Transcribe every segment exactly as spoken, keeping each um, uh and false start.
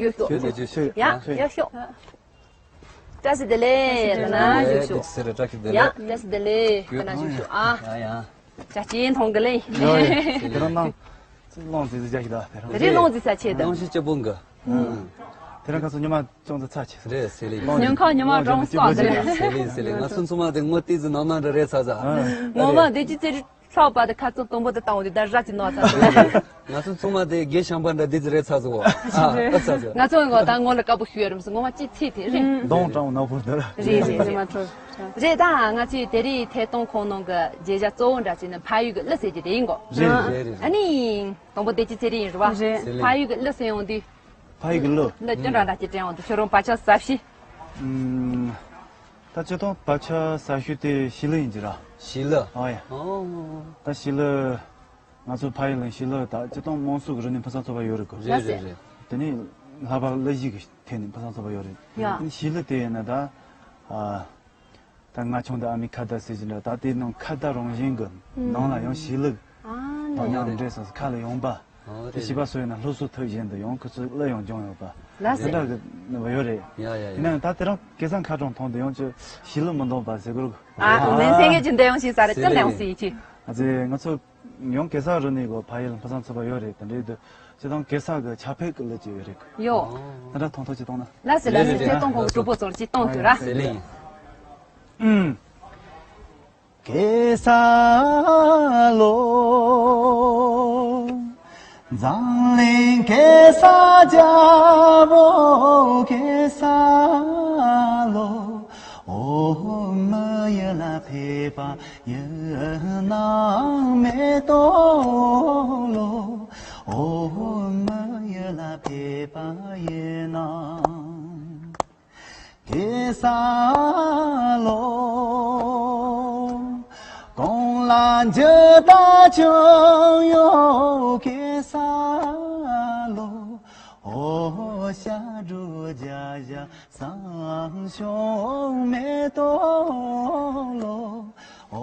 ཡོད་ཤོག་ཡོད་ཤོག་ཡ་ཡོད་ཤོག་བཀྲ་ཤིས་བདེ་ལེགས། ད་ན་བཞུགས་ཤོག་ཡ་བཀྲ་ཤིས་བདེ་ལེགས། ཡ་བཀྲ་ཤིས་བདེ་ལེགས། ད་ན་བཞུགས་ཤོག་ཨ། ཡ་ཡ། བྱ་ཅན་མཐོང་གི་ལེ། ཡོད་ཡོད། དེ་རིང་ནང་ལོང་ཟིག་ཟིག་རྒྱག་གི་ད་དེ་རིང་། དེ་རིང་ལོང་ཟིག་ས་ཆེ་ད། ལོང་ཤི་ཅི་པོང་གི། དེ་རིང་ཁ་སང་ཉི་མ་ཅུང་ཙམ་ཚ་ཆེ་སོང་། རེད་ཟེར་ལེ། ཉིན་ཁ་ཉི་མ་གྲང་སོགས་དེ་རེད། ཟེར་ལེ་ཟེར་ལེ། ང་ཚོ་ཚང་མ་དེ་ངོ་ཏི་ཟི་ནང་ན་འདྲ་རེད་ཚ་ཚ། ངོ་མ་དེ་ཅི་ཚེ་རིང་ཚ་བ་དེ་ཁ་ཚོ་དུམ་བུ་དེ་བཏང་བ་དེ་ད་ར་ཅི་ནོ་ཚ་ཚ། ང་ཚོ་ཚང་མ་དེ་རྒན་ཤམ་པ་འདྲ་དེ་ཙི་རེད་ཚ་ཚ་བོ། ཨ་ཨ་ཚ་ཚ། ང་ཚོ་ངོ་ད་ངོ་ལ་དཀར་པོ་ཞུ་ཡ་རུམ་སོང་། ངོ་མ་ཅི་ཚེ་དེ་རེད། གདོང་དྲང་ནག་པོ་འདི་ར། རེད་རེད་རེད། རེད་ད་ང་ཚོའི་དེ་རིང་ཐད་གཏོང་ཁང་ནང་གི་མཇལ་བྱ་གཙོ་བོ་འདྲ་ཅིག་ནི་ཕ་ཡུལ་གི་གླུ་ཟེར་གྱི་དེ་ཡིན་གོ། རེད་རེད་རེད། ཨ་ནི། དང་པོ་བདེ་སྐྱིད་ཚེ་རིང་ཡིན་རེད་བ། རེད། ཕ་ཡུལ་གྱི་གླུ་གསན་ཡོང་དུས། ཕ་ཡུལ་གྱི་གླུ། གླུ་སྐྱོན་རང་ར་སྐྱིད་དྲན་ཡོང་དུས་ཁྱོད་རང་བག་ཆགས་ཟབ་ཤི། ཨུམ། ད་སྤྱིར་བཏང་བག་ཆགས་ཟབ་ཤོས་དེ་ཞི་ལུ་ཡིན་གྱི་ར། ཞི་ལུ། ཨོ་ཡ། ཨོ། ད་ཞི་ལུ། ང་ཚོ་ཕ་ཡུལ་ལ་ཞི་ལུ་ད་སྤྱིར་བཏང་དམངས་སྲོལ་གྱི་རིག་གནས་ཕུན་སུམ་ཚོགས་པ་ཡོད་རེད་གོ། རེད་རེད་རེད། དེ་ནས་ལྷག་པར་གླུ་གཞས་ཀྱི་ཐད་ནས་ཕུན་སུམ་ཚོགས་པ་ཡོད་རེད། ཡ། དེ་ནས་ཞི་ལུ་དེ་ཡིན་ན་ད། ཨ། ད་ང་ཆུང་དུས་ཨ་མའི་ཁ་བརྡ་ཟེར་གྱི་འདྲ། ད་དེ་ནང་ཁ་བརྡ་རང་བཞིན་གྱི་ནང་ལ་ཡང་ཞི་ལུ་དང་ཡང་འདྲེས་སོང་། ཁ་ལ་ཡོང་པ། དེ་བྱིས་པ་ཚོ་ཡིན་ན་སློབ་གསོ་ཐོག་བཞིན་དུ་ཡང་ཁོ་ཚོ་གླུ་ཡང་སྦྱོང་ཡོད་པ། ལགས་སེ། དེ་འདྲ་གི་ནུས་པ་ཡོད་རེད། ཡ་ཡ་ཡ། ཡིན་ན་ད་དེ་རིང་སྐལ་བཟང་ཁ་གྲངས་མཐོང་དུས་ཡང་ཅི་ཞི་ལུ་མི་འདོན་པ་ཟེར་དགོས། ཨ་ལན་སེང་གེ་ཅི་འདྲ་ཡོང་ཞིག་ས་རེད། ཅི་འདྲ་ཡོང་སྲིད་ཅི། ཨ་ཙི་ང་ཚོ་ཡང་གེ་སར་རི་ནས་གོ་ཕ་ཡུལ་ཕུན་སུམ་ཚོགས་པ་ཡོད་རེད། དེ་འདྲའི་དུ་སྤྱིར་བཏང་གེ་སར་གི་ཆ་ཕེབས་ཀྱི་གླུ་ཅིག་ཡོད་རེད། ཡོ། དེ་འདྲ་མཐོང་ཐོག་ཅིག་གཏོང་ན། ལགས་སེ་ལགས་སེ། ལགས་སེ། ཐད་གཏོང་ཁང་གི་གྲོགས་པོ་ཚོར་ཅིག་གཏོང་ཐུབ་ར། ཟེར་ལེ། ཨུམ། གེ་སར་ལོ། འཛམ་གླིང་གེ་སར་རྒྱལ་པོ་གེ་སར་ལོ། འོ་མི་ཡུལ་ལ་ཕེབས་པ་ཡིན་ན་མེ་ཏོག་ལོ། འོ་མི་ཡུལ་ལ་ཕེབས་པ་ཡིན་ན། གེ་སར་ལོ། གོང་ལ་འཇུ་དང་ཆུང་ཡོད་གེ་སར་ལོ། འོ་ཞབས་བྲོ་རྒྱག་བཞག་བསམ་བྱུང་མེ་ཏོག་ལོ། འོ་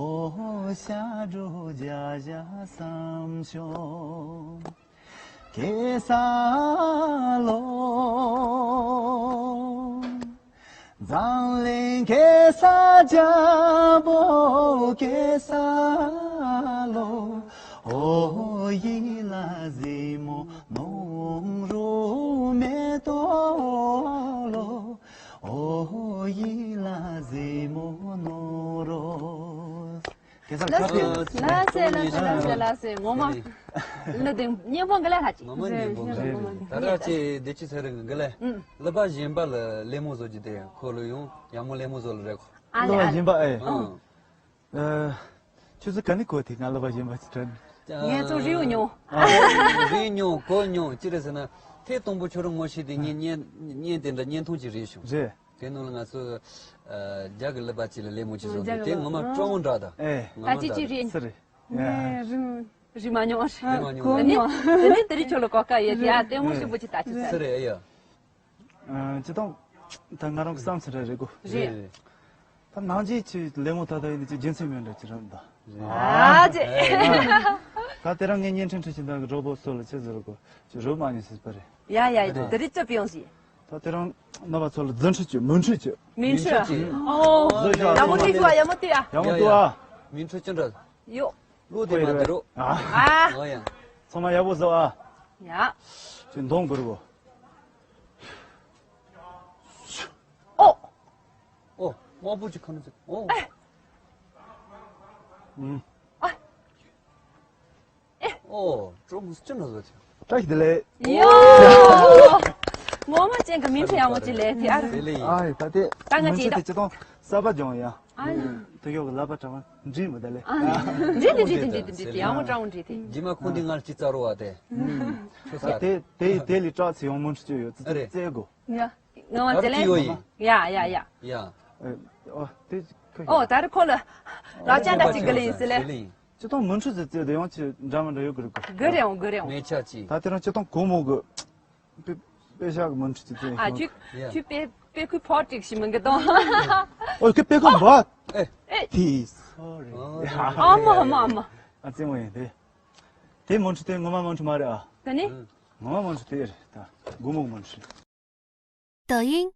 ཞབས་བྲོ་རྒྱག་བཞག་བསམ་བྱུང་། གེ་སར་ལོ། འཛམ་གླིང་གེ་སར་རྒྱལ་པོ་གེ་སར་ལོ། འོ་ཡིད་ལ་ཟིན་མོ་ནོར་རོ་མེ་ཏོག་ལོ། འོ་ཡིད་ལ་ཟིན་མོ་ནོར་རོ། གེ་སར་ཁ་ཕྱེ། ལགས་སེ་ལགས་སེ་ལགས་སེ་ལགས་སེ། ངོ་མ་གླུ་དེ་སྙན་པོ་འགི་ལ་ཧ་ཅི། ངོ་མ་སྙན་པོ་འགི་ལ། ད་ར་ཅི་བདེ་སྐྱིད་ཚེ་རིང་གི་ལ། ཨུམ། གླུ་པ་གཞན་པ་ལ་གླུ་མོ་བཟོ་རྒྱུ་དེ་ཁོ་ལ་ཡང་ཡག་མོ་གླུ་མོ་བཟོ་ལ་རེད་ཁོ། ཨ་ལེ། གླུ་པ་གཞན་པ་ཨེ། ཨུམ། ཨ། ཁྱོད་ཚོ་ག་ནས་གོ་དེ་ང་གླུ་པ་གཞན་པ་ཅིག་དྲན། ངས་ཚོ་རིའུ་མྱོང་། ཨ། རིའུ་མྱོང་གོ་མྱོང་ཅི་རེད་ཟེར་ན། ཐད་གཏོང་པོ་ཁྱོད་རང་ངོ་ཤེས་དེ་ངས་བརྙན་བརྙན་དེ་འདྲ་བརྙན་ཐུང་ཅིག་རེད་བྱུང་། རེད། དེ་ནང་ལ་ང་ཚོ་ཨ་རྒྱ་གི་གླུ་པ་ཅིག་ལ་གླུ་མོ་ཅིག་བཟོ་འདུག་དེ་ངོ་མ་སྤྲོ་མོ་འདྲ་ད། ཨེ། ད་ཅི་ཅི་རེད། སུ་རེད། ངས་རིང་རིང་མ་མྱོང་། རིང་མ་མྱོང་། དེ་ནི་དེ་ནི་དེ་རིང་ཁྱོད་ལ་གོ་སྐབས་ཡོད་དེ་ཨ་ལྟད་མོ་ཞིག་པོ་ཅིག་ལྟ་ཅི་ཟེར། སུ་རེད་ཡ། ཨ་ཅི་དང་། ད་ང་རང་གི་བསམ་ཚུལ་རེ་རེད་གོ། རེད། ད་ནང་ཆེན་ཆེ་ལེ་མོ་ད་ད་ཡིན་ཅི་རྒྱུན་ཚད་མེད་འདྲ་ཅི་རང་ད། ཨ་ཙི། ད་དེ་རང་ངས་བརྙན་འཕྲིན་ཁྲིད་ཀྱི་འདུག་གི་གྲོགས་པོ་ཚོ་ལ་ཅི་ཟེར་གོ། ཅི་རོ་མ་ཉེས་སྲིད་པ་རེད། ཡ་ཡ་ཡ་དེ་རིགས་ཚོ་པི་ཡོང་ཞིག་ད་དེ་རང་རྣམ་པ་ཚོ་ལ་རྫུ་འཕྲུལ་གྱི་མུན་འཕྲུལ་གྱི། མུན་འཕྲུལ། ཨོ། རྫུ་འཕྲུལ། ཡ་མོ་ཏི་ཤུ་ཨ་ཡ་མོ་ཏི་ཨ། ཡ་མོ་ཏི་ཨ། མུན་འཕྲུལ་ཅི་འདྲ། ཡོ། ལོ་དེ་མ་དེ་རོ། ཨ། ཨོ་ཡ། ཚང་མ་ཡག་པོ་བཟོ་ཨ། ཡ། ཅི་འདོང་གི་རོ། ཨོ། ཨོ། དམར་པོ་ཅིག་ཁ་ནས་ཨོ། ཨ། ཨོ། ཀྲོ་མུ་སི་ཅི་ན་ཟོ་ཅི། བཀྲ་ཤིས་བདེ་ལེགས། ཡོ། ངོ་མ་ཅན་གྱི་མིང་ཆེ་ཡག་མོ་ཅིག་ལས་དེ་ཨ། ཨ་ད་དེ་ད་ང་ཅི་ད་ཅི་དང་ས་པ་ཇོང་ཡ། ཨ། དུ་ཡོ་གི་ལ་པ་ཀྲ་བ་འདྲི་མི་ད་ལེ། ཨ། འདྲི་དེ་འདྲི་དེ་འདྲི་དེ་ཡག་མོ་ཀྲ་བ་འདྲི་དེ། ཇི་མ་ཁོང་དེ་ངར་ཅི་ཙ་རོ་བ་དེ། ཨ་དེ་དེ་དེ་ལི་ཀྲ་ཚི་ཡོང་མོ་ཅི་ཡོད་ཙི་ཙི་གོ། ཡ། ངོ་མ་ཙི་ལེ། ཡ་ཡ་ཡ། ཡ། ཨོ་དེ་ཁོ། ཨོ་ད་རེ་ཁོ་ལ་ལ་ཅན་ད་ཅི་གི་ལེ་ཡིན་སི་ལེ། ཅི་ཏོང་མུན་ཁྲུ་ཟེར་ཙེ་དེ་ཡང་ཅི་འདྲ་མི་འདྲ་ཡོད་གི་རེད་གོ། གི་རེད་འོང་གི་རེད་འོང་། མེ་ཆ་ཅི། ད་དེ་རང་ཅི་ཏོང་གོ་མོ་གི། པེ་པེ་ཤག་གི་མུན་ཁྲུ་ཙེ་ཙེ། ཨ་ཁྱོད་ཁྱོད་པེ་པེ་ཁུ་ཕོ་ཏིག་ཤི་མི་གི་ཏོང་། ཨོ་ཁྱོད་པེ་ཁུ་བ། ཨེ། ཨེ། ཏིས། ཨ་མ་ཨ་མ་ཨ་མ། ཨ་ཙེ་མོ་ཡིན་དེ། དེ་མུན་ཁྲུ་དེ་ངོ་མ་མུན་ཁྲུ་མ་རེད་ཨ། ག་ནི། ངོ་མ་མུན་ཁྲུ་དེ་རེད་ད། གོ་མོ་གི་མུན་ཁྲུ། 抖音、